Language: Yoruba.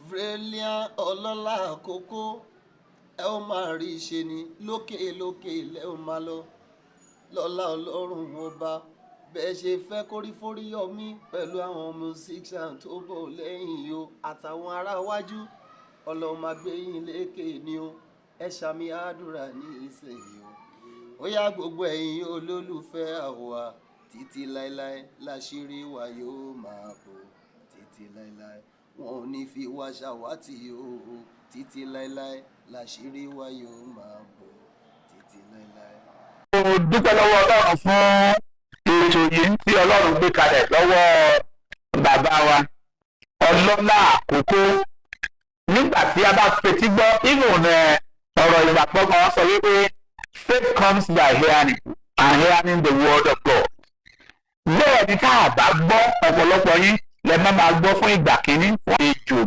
Brilliant Ọlọ́lá Àkókò, ẹ ó máa rí i ṣe ni lókè lókè lẹ́ ó máa lọ lọ́lá Ọlọ́run Ọba. Bẹ́ẹ̀ ṣe fẹ́ kórí fóríyọmí pẹ̀lú àwọn musician tó bọ̀ lẹ́yìn yìí o, àtàwọn ará wájú, Ọlọ́run máa gbé yín lékè ni o. Ẹ ṣàmì àdúrà ní ìsẹ̀yìn o. Ó yá, gbogbo ẹ̀yin olólùfẹ́ àwa, títí láéláé láṣírí wa yóò máa bò, títí láéláé wọn ò ní fi wá ṣàwátì o, títí láéláé láṣírí wa yóò máa bò, títí láéláé. Mo dúpẹ́ lọ́wọ́ Ọlọ́run fún ètò yìí tí Ọlọ́run gbé kalẹ̀ lọ́wọ́ bàbá wa Ọlọ́lá Àkókò. Nígbà tí a bá fetí gbọ́, even ọ̀rọ̀ ìgbàgbọ́ kan sọ wípé faith comes by hearing, and hearing the word of God. Bẹ́ẹ̀ ni, tá a bá gbọ́, ọ̀pọ̀lọpọ̀ yín lẹ má máa gbọ́ fún ìgbà kínní, fún